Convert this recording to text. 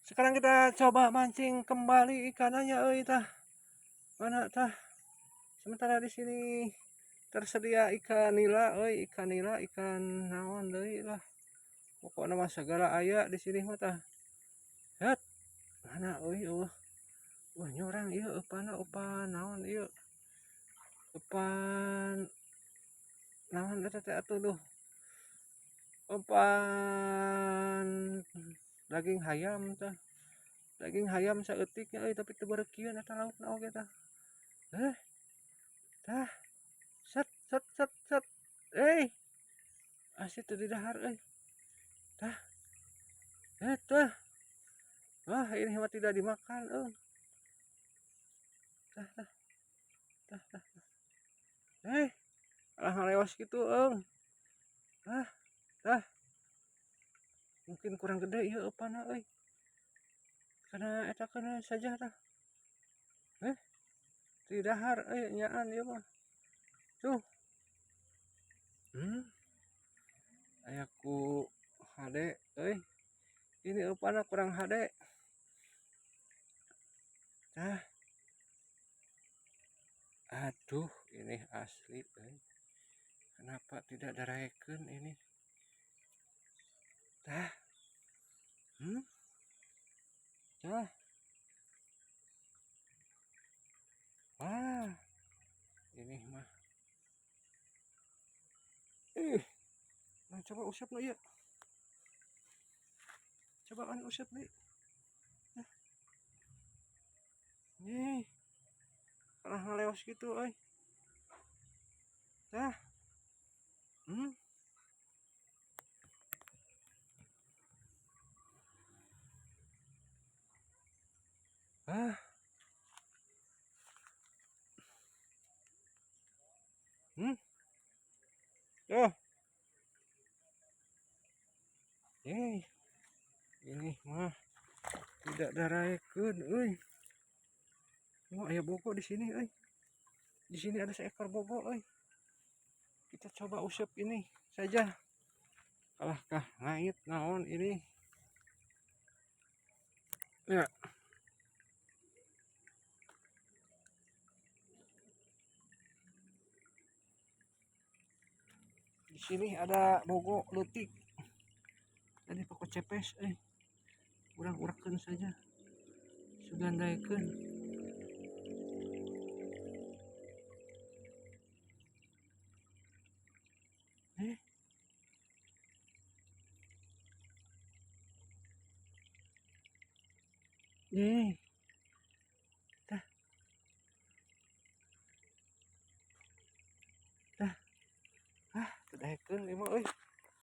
Sekarang kita coba mancing kembali ikanannya euy tah. Mana tah? Sementara di sini tersedia ikan nila euy, ikan nila, ikan naon deui lah. Pokokna mah segala aya di sini mah tah. Het. Mana euy eueuh. Wah nyorang ieu eupana eupan naon ieu. Eupan naon eta teh atuh duh. Eupan daging hayam tah. Daging hayam saeutik nya euy tapi teu bareukieun eta laukna oge tah. Tah. Set set set set. Asih teu didahar euy. Tah. Tah. Wah, ini mah tidak dimakan euy. Tah tah. Tah tah. Alah ngalewas kitu euy. Tah. Tah. Mungkin kurang gede ieu eupana euy. Karena eta kana saja tah. Didahar euy nyaan ieu mah. Tuh. Aya ku hade euy. Ini eupana kurang hade. Tah. Aduh, ini asli euy. Kenapa tidak daraekeun ini? Tah. Tah. Wah. Ini mah. Nah, coba usap nu ieu. Coba kan usap deui. Nah. Nih. Kalah ngaleos gitu euy. Tah. Ah. Tuh. Ini mah tidak daraekeun euy. Wah, aya bogo di sini euy. Di sini ada seekor bogo euy. Kita coba usap ini saja. Kalahkah ngait naon ini? Ya. Di sini ada bogo leutik. Tadi pokok cepes urang-urakeun saja. Sugandaikeun. Tah. Tah. Ah, teu daekeun ieu mah euy.